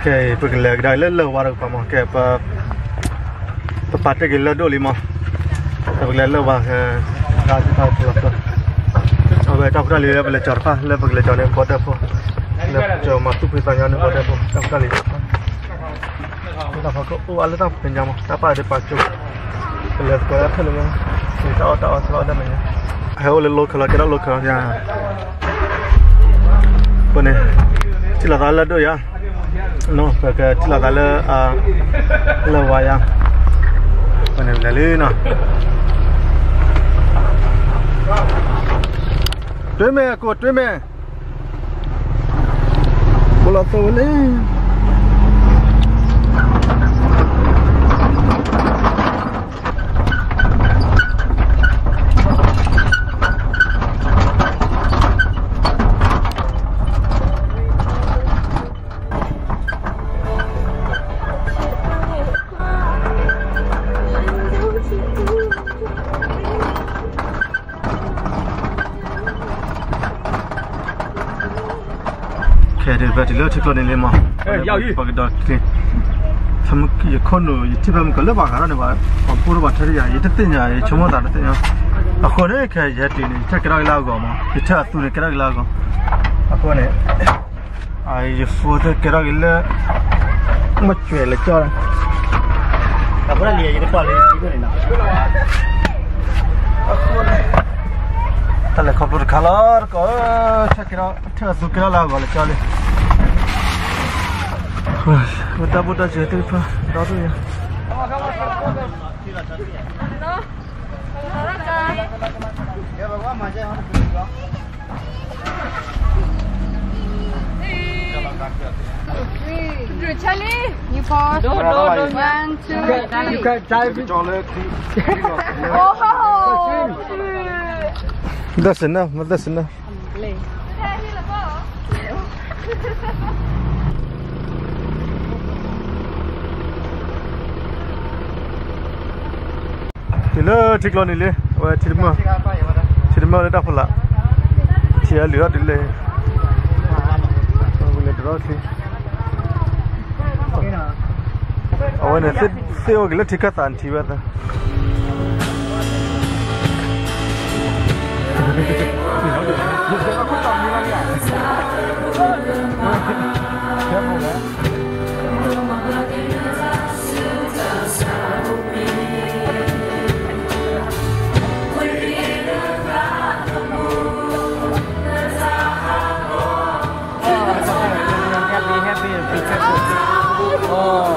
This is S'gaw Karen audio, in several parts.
ကဲ ပကလဲၤကဒါလၢလၢၢ်ဝါတကပၤမး ကဲ ပ ပပာ်တ့ၢ်က့ၤလၢၢ်ဒိၣ်လံမး, ပကလဲၤလၢၢ်ဝါ ကဲ တၢ်တၢ်တၢ် အဝဲတၢ်ဖိတၢ်လံၤလၢပလဲၤကၠီၤတဖၣ် လၢပကလဲၤကၠီၤန့ၣ် ဘီဒၢၣ်ဖိ, လၢကၠီၤမၤသူၣ်ဖှံသးညီန့ၣ် ဘီဒၢၣ်ဖိ တၢ်ဖိတၢ်လံၤ တၢ်ဖိကအိၣ်အါလၢတၢ်ဖဲညါမး တၢ်ပာ်ဒုးပာ်ကၠိ ပလဲၤသကိးတၢ်ထဲလဲၣ်လၢ တၢ်အီၣ်တၢ်အီဆၢအီၣ်တၢ်မဲာ်ညါ ဟဲအိၣ်လၢ local လီၤ ကဲထီၣ် local လီၤ အဃိန့ၣ် ထံၣ်လိာ်သးလၢဒိၣ်ယၤ ပကထံၣ်လိာ်သးလၢ လၢဝါယၤ အဃိန့ၣ် လဲၤလံနီၤ တွ့မဲာ် အကိးတွ့မဲာ် ဘိလီၤသိဝဲလံ ခဲဒုးဖဲတုၤလၢထံကျိန့ၣ်လံမး, ပကဒီးက့ၤ, ယခိၣ်နူာ် ယထံၣ်ဖဲမုၢ်ကလၢဘၣ်ဂၤထီၣ်န့ၣ်ဘၣ်, ပှၤဖိတဘၣ်ထဲတယၤ ယတသ့ၣ်ညါ ယဆိကမိၣ်သးတသ့ၣ်ညါ, အဃိန့ၣ် ခဲယဟဲတုၤန့ၣ် ယထၢၣ်ကဲထီၣ်က့ၤလၢအဂီၢ်မး, ယထၢၣ်အသူန့ၣ်ကဲထီၣ်က့ၤလၢအဂီၢ်, အဃိန့ၣ် ယဖိသ့ၣ်ကဲထီၣ်က့ၤလၢ မ့ၢ်ကွဲးလၢကၠီလီၤ, အဃိန့ၣ် တၢ်လဲၤခီဖျိတခါလီၤ တကိး, ထၢၣ်ကဲထီၣ် ထၢၣ်အသူကဲထီၣ်လၢအဂီၢ်လၢကၠီလံ, တၢ်ဘိၣ်တၢ်စဲးသ့ၣ်တဖၣ် ဒီဒိၣ်ယၤ Charlie, you pause. One, two, three. You can dive in. Oh. That's enough, that's enough. တုၤလၢထံကျိန့ၣ်လံ, အဝဲထံတမၢၢ်, ထံတမၢၢ်လၢတၢ်ဖီလာ်, ထံအလုၢ်အီၣ်တုၤလၢ, ဝံၤလဲၤတရီချံ, အဝဲန့ၣ် သ့ၣ်အိၣ်က့ၤလၢထံခၢၣ်သးနထံဝဲသၢ Happy, happy, be careful. Oh.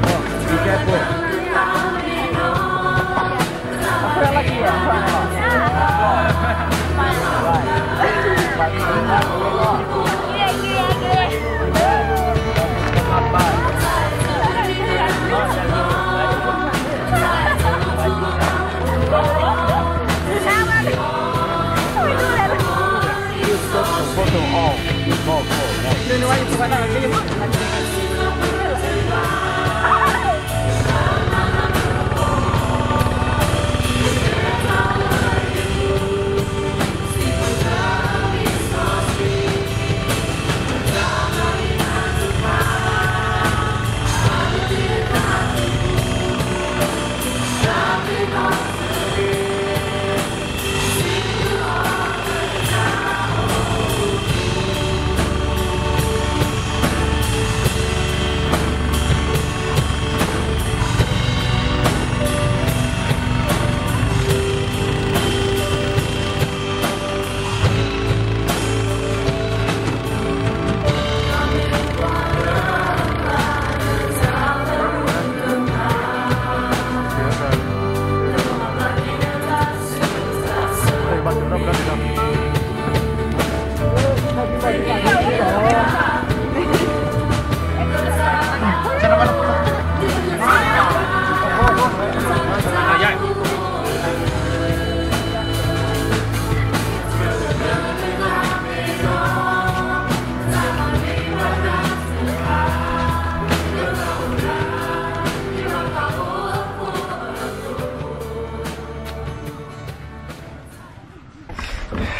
Oh, be careful.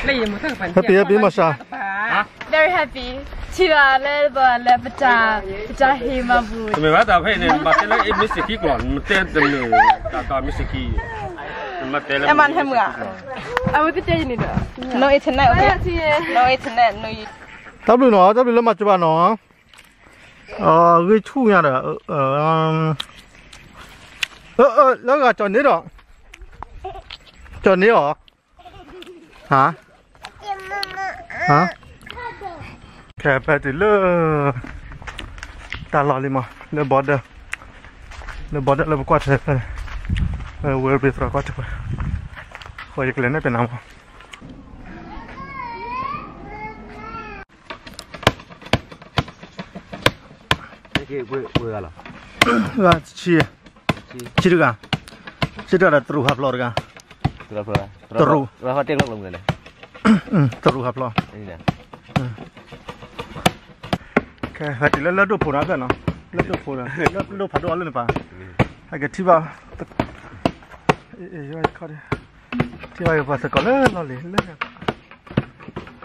Happy, happy, Masha. Very happy. ထံၣ်ဘၣ်လၢပှၤလၢပတၢ်, ပတၢ်ဟ့ၣ်မၤဘူၣ်, တမ့ၢ်ဘၣ်တၢ်ဖဲအံၤန့ၣ် နမၤတဲလၢအ့မ့ၢ်စ့ၢ်ခံကျိာ် နမၤတဲတမ့ၢ်, တၢ်တမ့ၢ်စ့ၢ်ခံ, နမၤတဲလၢ အဝဲသ့ၣ်တဲယၤန့ၣ်ဒီး no internet, no internet, no. တၢ်ဘျုးနီၤ, တၢ်ဘျုးလၢမၤစၢၤဘၣ်နီၤ, ဂ့ၢ်ဆူၣ်ညါဒီး, လၢဂၤကၠီၣ်န့ၣ်ဒီး, ကၠီၣ်န့ၣ်အီၤ ဟါ, ဟါ, ခဲပတုၤလၢ တၢ်လီၢ်လံမး လၢ border, လၢ border လၢပကွၢ်ထွဲဖဲန့ၣ်, ဝဲရ့သရၣ်ကွၢ်ထွဲ, ဃိယကလဲၤနဲၣ်ဖဲနၤမး. ဆံတဂၤ, ဆံတဂၤဒီးတရူးဟးဖျိးတဂၤ, တရူး, တရူးဟးဖျိး, ခဲတုၤလၢလၢဒိၣ်ဖိနၤဖျဲၣ်နီၤ, လၢဒိၣ်ဖိ, လၢဒိၣ်ဖးဒိၣ်အီၤလၢန့ၣ်ပၢ်, ဟဲက့ၤထံၣ်ဘၣ်, ထံၣ်ဘၣ်က့ၤပှၤသကိးလၢလီၢ်လံၤလၢ,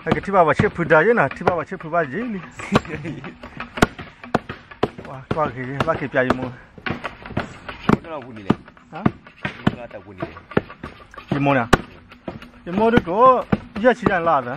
ဟဲက့ၤထံၣ်ဘၣ်ပှၤဆံးဖုဒါယဲနၤ, ထံၣ်ဘၣ်ပှၤဆံးဖုဘၣ်ယဲလံ, ကွၢ်က့ၤ ဘၣ်က့ၤပျးယမိၢ်, ယမိၢ်န့ၣ်, ယမိၢ်ဒ်ကိး, ယဲၢ်ဆံတၢ်လၢ်သၢ တဆံ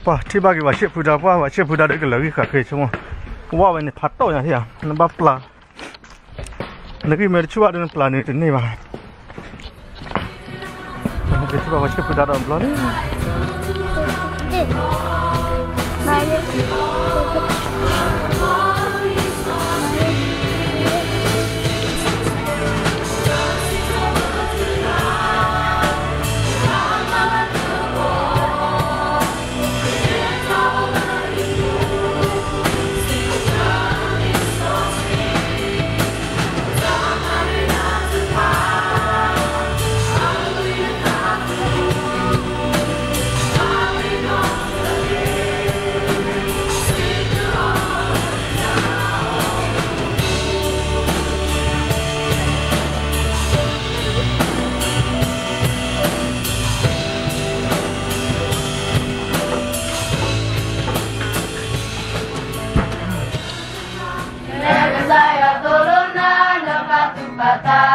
ပှၤထံၣ်ဘၣ်က့ၤပှၤဆံးဖုဒါ, ပှၤဆံးဖုဒါဒီးကလၢာ်ဂံၢ်ဃာ်ဃ့ဆိကမိၣ်, ကဝၢ်ဝဲန့ၣ်ဖးတိၢ်ညါထံၣ်ဧါ, နဘၣ်ပျၢ်, နဂံၢ်မ့ၢ်တဆူၣ်ဘၣ်ဒီးနပျၢ်န့ၣ်တန့ၢ်ဘၣ်. ကထံၣ်ဘၣ်ပှၤဆံးဖုဒါဒီးဘျီန့ၣ် ပျဲကစၢ်ယွၤသိၣ်လိနၤ နပာ်သူၣ်ပာ်သး,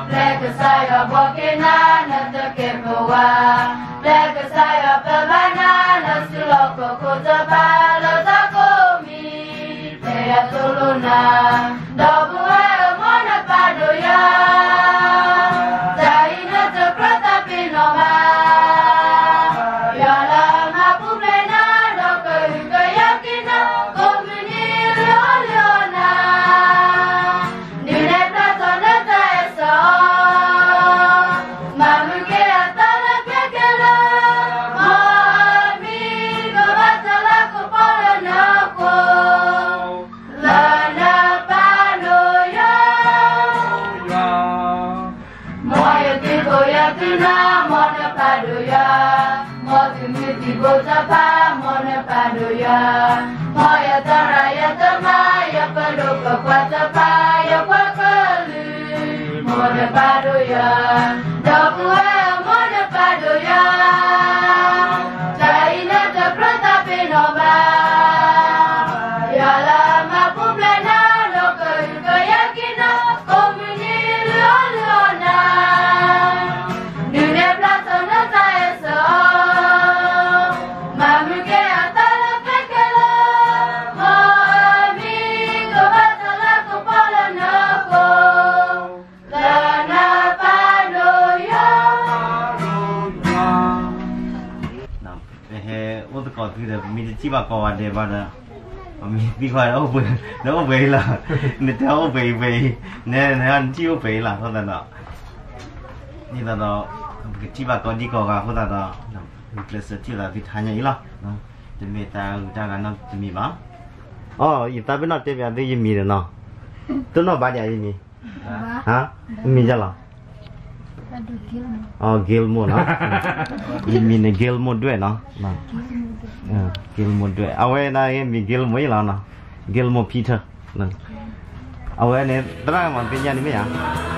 ပျဲကစၢ်ယွၤဘှီက့ၤနၤ နတကဲပဝး, ပျဲကစၢ်ယွၤပၢဘၣ်နၤ နစုလီၢ်ခီၣ်ခိၣ်တဖၣ်လၢတၢ်ကိးမံၤ, ပျဲယွၤသိၣ်လိနၤ, ဒီပုၢ်ဝဲၢ်ဧၢ မ်နပာ်ဒိၣ်ယၤ, တၢ်အံၤနတကြၢးသးပ့ၤနီၣ်ဘၣ်, ယွၤလၢအမၤပူၤဖျဲးနၤ ဒီးကအုၣ်ကယၢက့ၤနၤ ကိးမုၢ်နံၤလၢအီၣ်လၢအီနၤ, ဒုးနဲၣ်ဖျါထီၣ်နတၢ်အဲၣ်စီ, မၤမုာ်က့ၤအသးလၢကျဲခဲလၢာ်, မ်အမံၤကဘၣ်တၢ်လၤကပီၤလၢနဃိ, လၢနပာ်ဒိၣ်ယၤ မ်ယသုးခိၣ်ယသုးနၢ် မ်နပာ်ဒိၣ်ယၤ, မ်သုးမုၢ်သံၣ်ဘိတဖၣ် မ်နပာ်ဒိၣ်ယၤ, မ်ယသရၣ်ယသမါ ယပဒိၣ်ပပှၢ်တဖၣ် ယပှၤကလုာ် မ်နပာ်ဒိၣ်ယၤ, ဒီပုၢ်ဝဲၢ်ဧၢ မ်နပာ်ဒိၣ်ယၤ, တၢ်အံၤနတကြၢးသးပ့ၤနီၣ်ဘၣ်, ယွၤလၢအမၤပူၤဖျဲးနၤ ဒီးကအုၣ်ကယၢက့ၤနၤ ကိးမုၢ်နံၤလၢအီၣ်လၢအီနၤ, ဒုးနဲၣ်ဖျါထီၣ်နတၢ်အဲၣ်စီ, မၤမုာ်က့ၤအသးလၢကျဲခဲလၢာ်, မ်အမံၤကဘၣ်တၢ်လၤကပီၤလၢနဃိ, လၢနပာ်ဒိၣ်ယၤ ပဟဲအိၣ်သကိးသုဒီး ပမ့ၢ်တထံၣ်ဘၣ်ကိးဂၤဒဲးဘၣ်ဒီး, ပမ့ၢ်သံကွၢ်ဒီးအိၣ်ပှဲၤ, ဒီးအိၣ်ပှဲၤအံၤလီၤ, နတဲအိၣ်ပှဲၤအံၤပှဲၤအံၤ, န, နထံၣ်အိၣ်ပှဲၤအံၤလီၤ အဃိသတးဒီး, ဒ်သိးဒီး, ပကထံၣ်ဘၣ်ကိးဒံကိးဂၤအဃိသတးဒီး, ပကျဲးစၢးထံၣ်လိာ်သးသုတဟါညါအံၤလီၤ, တမ့ၢ်တၢ်ဂုၤတၢ်ဂၤနီတမံၤဘၣ်, အိ ယသးပ့ၤနီၣ်တဲပၠးသုယမံၤဒီးနီၤ, တိၢ်နီၣ်ဘၣ်ဒံးယမံၤ ဟါ, မံၤယလီၤ, Gilmore နီၤ, ယမံၤန့ၣ် Gilmore ဒွဲၣ်နီၤ, Gilmore ဒွဲၣ်, အဝဲဒၣ်မံၤ Gilmore အံၤလီၤနီၤ, Gilmore Peter, အဝဲန့ၣ် သရၣ်မၤသ့ၣ်ညါန့ၣ်မ့ၢ်ဧါ.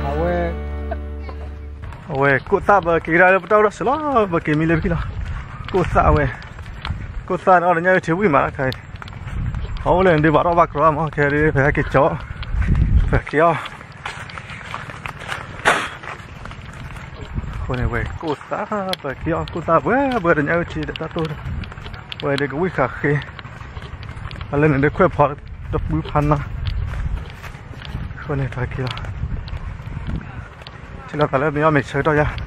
အဝဲ အဝဲ ကိၣ်သၣ်ပက့ၤကဒါလၢပတၢ်အိၣ်ဒီးစၢၤလီၤ, ပက့ၤမံလၢပခံလီၤ. ကိၣ်သၣ်ဝဲ, ကိၣ်သၣ်န့ၣ်အီၤတညၣ်အုၣ်ထံဝံၣ်မးတခါအံၤ, အအိၣ်လၢနဒုးဘၣ်ထီၣ်ဘၣ်ကြီမး, ခဲဒုး ပဟဲက့ၤကၠီ, ပက့ၤအီၤ. အဃိန့ၣ်ဝဲ ကိၣ်သၣ်ပက့ၤအီၤ, ကိၣ်သၣ်ပှဲၤပှဲၤတညၣ်အုၣ်ထံဒီးတၢ်တိၢ်ဒီး, ဝဲဒုးကဝံၣ်ဃာ်ဃ့, အလၢန့ၣ်ဒုးခွဲးဖီတပူၤဖးနါ, အဃိန့ၣ်တၢ်က့ၤလီၤ. ထံၣ်လိာ်သးလၢမ့ၢ်အီၣ်မ့ၢ်ဆၢကတီၢ်ယါ